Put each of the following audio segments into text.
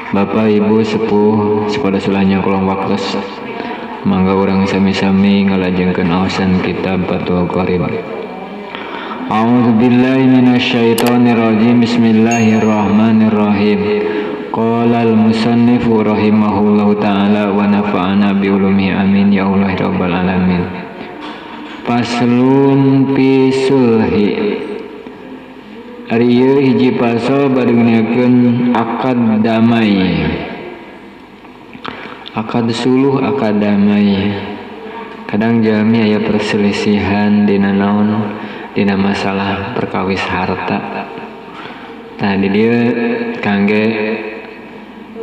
Bapak Ibu sepuh sepada sulahnya kolong waktos mangga urang sami-sami ngalajengkeun aosan kitab Fathul Qorib. A'udzubillahi minasyaitonirrajim. Bismillahirrahmanirrahim. Qala al-musannifu rahimahullahu ta'ala wa nafa'ana bi ulumihi amin ya Allah rabbal alamin. Faslun fi sulhi. Ari ieu hiji pasal bade ngeunakeun akad damai. Akad suluh, akad damai. Kadang jalmi aya perselisihan dina naon, dina masalah perkawis harta. Nah di dieu kangge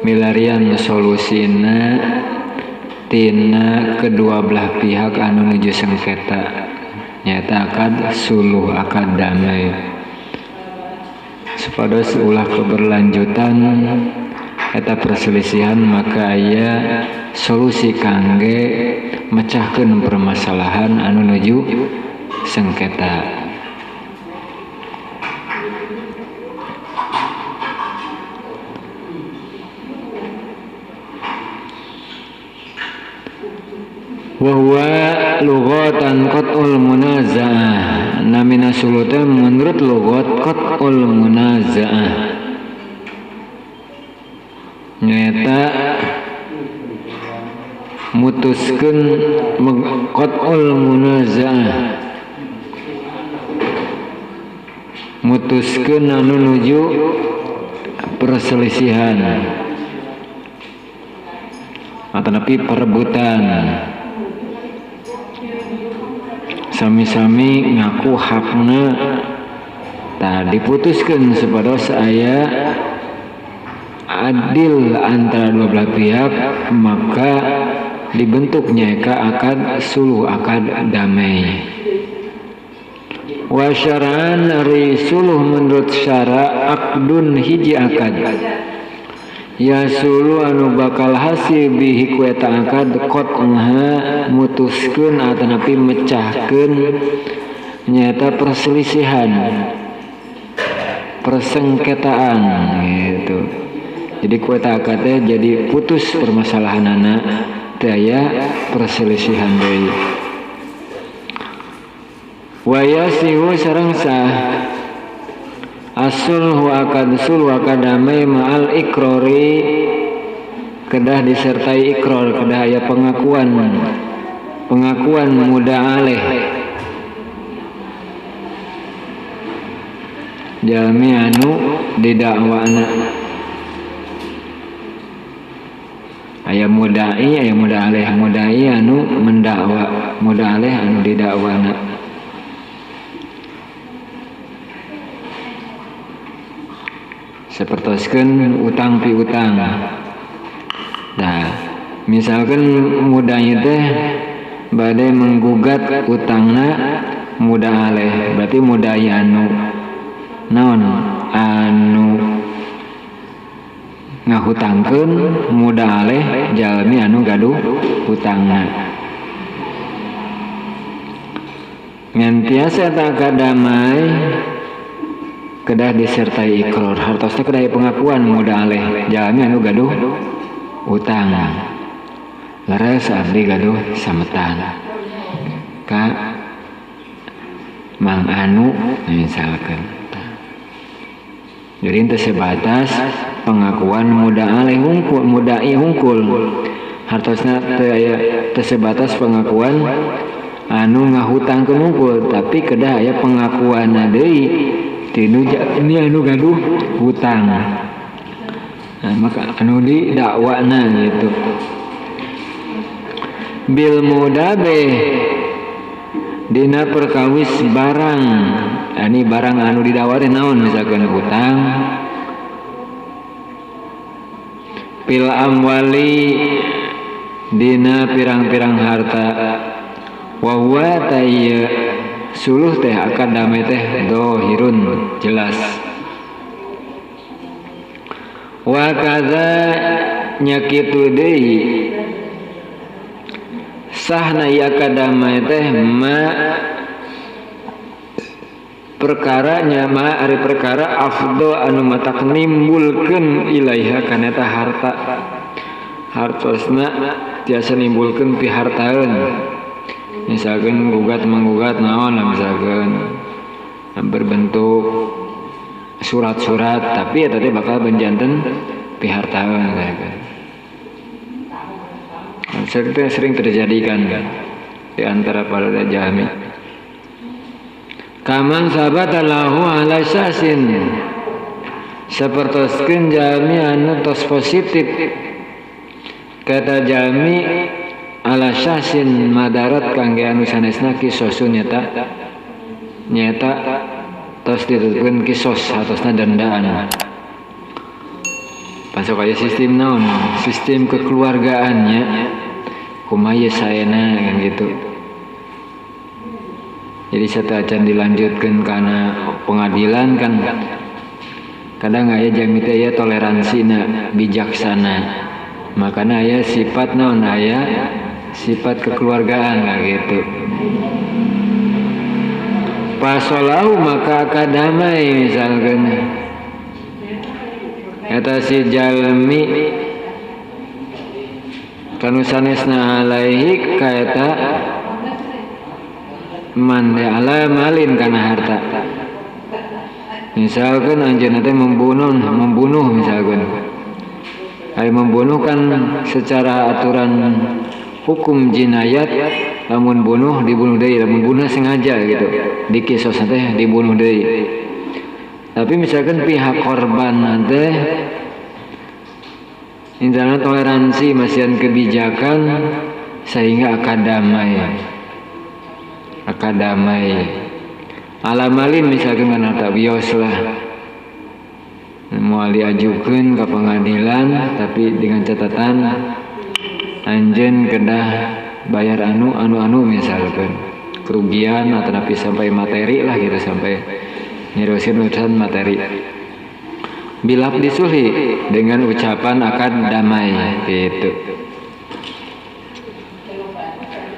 milarian solusina tina kedua belah pihak anu nuju sengketa, nyaeta akad suluh, akad damai. Supados ulah keberlanjutan eta perselisihan, maka aya solusi kangge mecahkeun permasalahan anu nuju sengketa. Wa huwa lughatan qat'ul munaza'ah. Namina suluh teh menurut lughat qat'ul munaza'ah, nyaeta mutuskeun qat'ul munaza'ah, mutuskeun anu nuju perselisihan atanapi perebutan. Sami-sami ngaku hakna, tah diputuskeun supados aya adil antara dua belah pihak, maka dibentuknya ka akad suluh, akad damai. Wa syara'an ari suluh menurut syara akdun hiji akad. Ya suluh anu bakal hasil bihi ku eta akad qat'ha mutuskeun atanapi mecahkeun nyaeta perselisihan, persengketaan gitu. Jadi ku eta akad teh jadi putus permasalahanana, teu aya perselisihan deui. Wa yasihu sareng sah asulhu akad suluh akad damai ma'al ikrori, kedah disertai ikrar, kedah aya pengakuan, pengakuan muda aleh jalmi anu didakwana. Aya mudai, aya muda aleh, mudai anu mendakwa, muda aleh anu didakwana. Sepertoskeun utang piutang. Nah, misalkan mudanya teh bade menggugat utangna muda aleh, berarti mudai anu naon, anu ngahutangkeun muda aleh jalmi anu gaduh hutangna. Ngan tiasa tak damai kedah disertai ikrar, hartosna kedah pengakuan muda aleh jalmi anu gaduh utang. Leres abdi gaduh sametan ka Mang Anu misalkan. Jadi teu sebatas pengakuan muda aleh hungkul, mudai hungkul, hartosna teu aya, teu sebatas pengakuan anu ngahutangkeun hungkul, tapi kedah aya pengakuanna deui tinu ini anu gaduh hutang. Nah, maka anu didakwana gitu. Bil mudabe dina perkawis barang, ini barang anu didakwa teh naon, misalkan hutang. Pil amwali dina pirang-pirang harta. Wa huwa tayya suluh teh akad damai teh dohirun jelas. Wa kadza nyakitu deui sahna ieu akad damai teh ma Perkaranya ma ari perkara afdo anu matak nimbulkeun ilaiha kana eta harta. Hartosna tiasa nimbulkeun pihartaeun. Misalkan gugat menggugat naon lah misalkan berbentuk surat-surat tapi eta teh bakal benjanten pihartaeun kan. Sering terjadi kan di antara para jami. Kaman sabata lahu ala syasin, sapertoskeun jami anu tos positif kata jami ala syasin madarat kangge anu sanesna kisosun nyata tos ditutupkeun kisos atosna dendaan. Pasok aya sistem naon, sistem kekeluargaannya kumaha saena kan gitu. Jadi sateuacan dilanjutkan karena pengadilan kan kadang aya jami teh aya toleransina bijaksana, makana aya sifat naon, aya sifat kekeluargaan lah gitu. Pasolahu maka akadamai misalkan eta si jalmi kanu sanesna alaihi kaeta man ala malin kana harta. Misalkan anjeunna teh membunuh misalkan. Ai membunuh kan secara aturan hukum jinayat lamun bunuh dibunuh deui, lamun bunuh sengaja gitu. Dikisos teh dibunuh deui. Tapi misalkan pihak korban teh intinya toleransi masihan kebijakan sehingga akan damai. Akad damai alamalin misalkan kan harta bios lah mau diajukan ke pengadilan tapi dengan catatan anjeun kedah bayar anu anu anu misalkan kerugian atau napi sampai materi lah gitu, sampai nyerusin urusan materi bilap disulhi dengan ucapan akad damai gitu.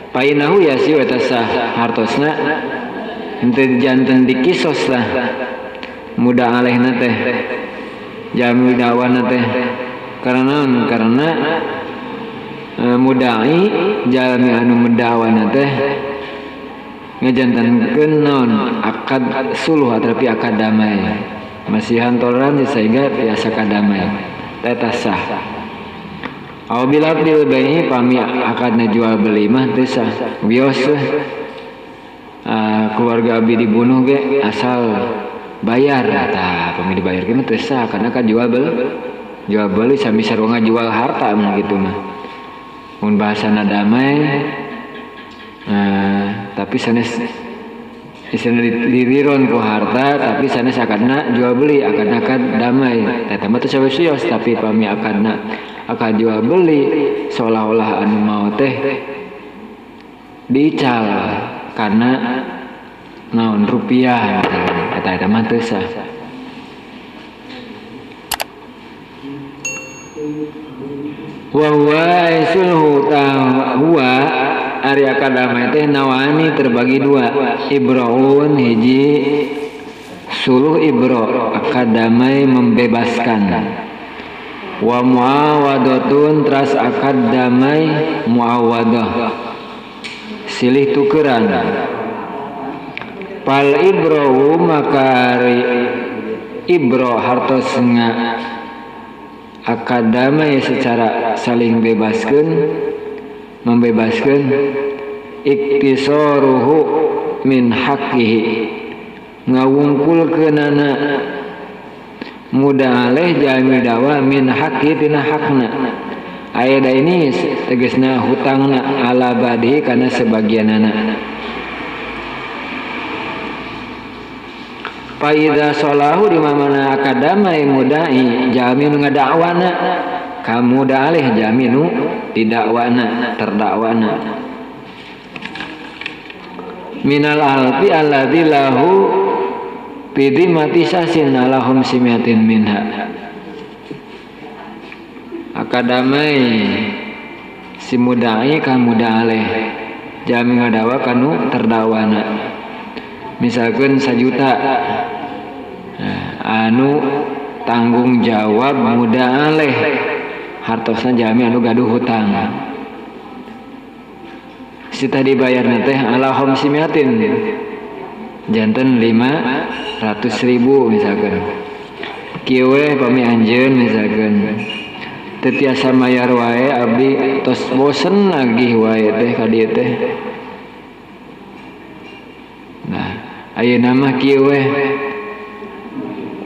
Painahu ya si eta sah hartosna henteu janten dikisos lah muda alehna teh jamil dakwana teh karena karena mudai jalmi anu mendakwana teh ngejantenkeun naon akad suluh atapi akad damai masihan toleransi sehingga biasa kadamai eta sah. Aw bila bil bai'i pami akadna jual beli mah teu sah. Wios keluarga abi dibunuh ge asal bayar tah pami dibayar ge mah teu sah karena kan jual beli sami sarua jual harta mah gitu mah. Mun bahasana damai tapi sanes istilahna diriron ku harta tapi sanes akadna jual beli akadna akad damai. Eta mah teu sawios tapi pami akadna akad jual beli seolah-olah anu mau teh diical karena naon rupiah eta eta mah teu sah. Wa huwa sulhu huwa ari akad damai teh nawani terbagi dua, ibraun hiji suluh ibro akad damai membebaskan, wa muawadatun teras akad damai muawadah silih tukeran. Pal ibro maka ari ibro hartosna akad damai secara saling bebaskeun membebaskeun iktisaruhu min haqqihi ngawungkulkeunana muda aleh jami dawa min haqqi tina hakna aya da ini tegasna hutangna ala badihi kana sebagianana. Fa idza salahu di mana akad damai mudai jamin ngadakwana kamu dalih jaminu didakwana terdakwana minal alfi alladzi lahu bidimati sasin alahum simiatin minha. Akad damai si mudai ka mudaleh jamin ngadawa kanu terdakwana. Misalkan 1 juta. Nah, anu tanggung jawab muda aleh hartosna jalmi anu gaduh hutang. Si tadi bayarna teh ala khamsimiatin. Janten 500.000 misalkan. Kieu we pami anjeun misalkan. Teu tiasa mayar wae abdi tos bosen nagih wae teh ka dieu teh. Nah, ayeuna mah kieu we.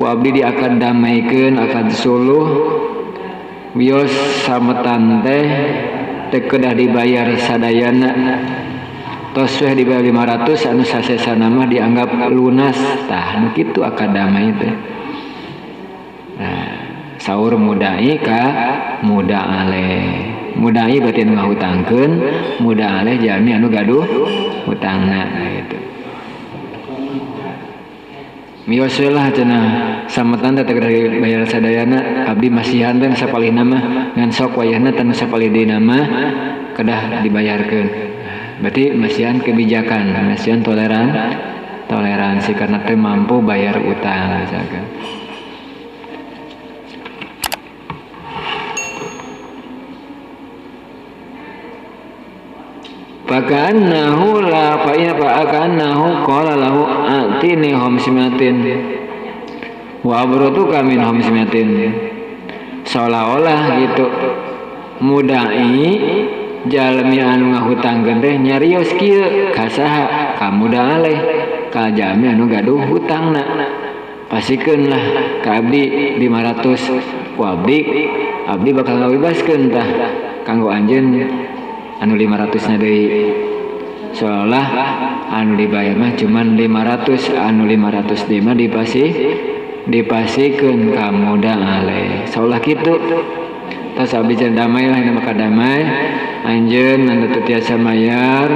Ku abdi diakad damaikeun, akad suluh. Wios sametan teh teu kedah dibayar sadayana. Tos weh dibayar 500 anu sasesana mah dianggap lunas. Tah nu kitu akad damai teh. Nah, saur mudai ka muda aleh. Mudai berarti anu ngahutangkeun, muda aleh jalmi anu gaduh hutangna gitu. Mios we lah cenah sametan teh teu bayar sadayana, abdi masihan teh sapalihna mah ngan sok wayahna teh nu sapalih deuna mah kedah dibayarkeun. Berarti masihan kebijakan, masihan toleransi karena teu mampu bayar utang misalkan. Faka'annahu la fa'ina fa'aka'annahu qala lahu atini khamsimiatin wa abrutuka min khamsimiatin. Seolah-olah gitu mudai jalmi anu ngahutangkeun teh nyarios kieu ka saha? Ka muda aleh, ka jalmi anu gaduh hutangna. Pasikeun lah ka abdi 500 ku abdi, abdi bakal ngabebaskeun tah kanggo anjeun anu 500 na deui. Seolah anu dibayar mah cuman 500, anu 500 deui mah dipasikeun ka muda aleh. Seolah kitu. Tos abdi can damai lah maka damai. Anjeun anu teu tiasa mayar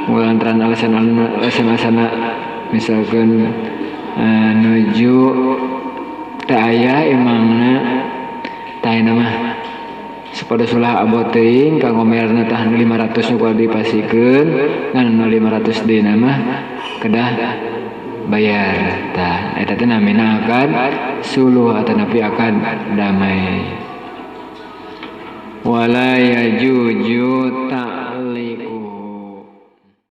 lantaran alasan-alasan misalkan nuju teu aya imangna tah ayeuna mah sapada sulah abot teuing kanggo mayarna tah 500 nu kudu dipasikeun ngan nu 500 deui mah kedah bayar. Tah eta teh namina akad suluh atanapi akad damai. Wala yajuju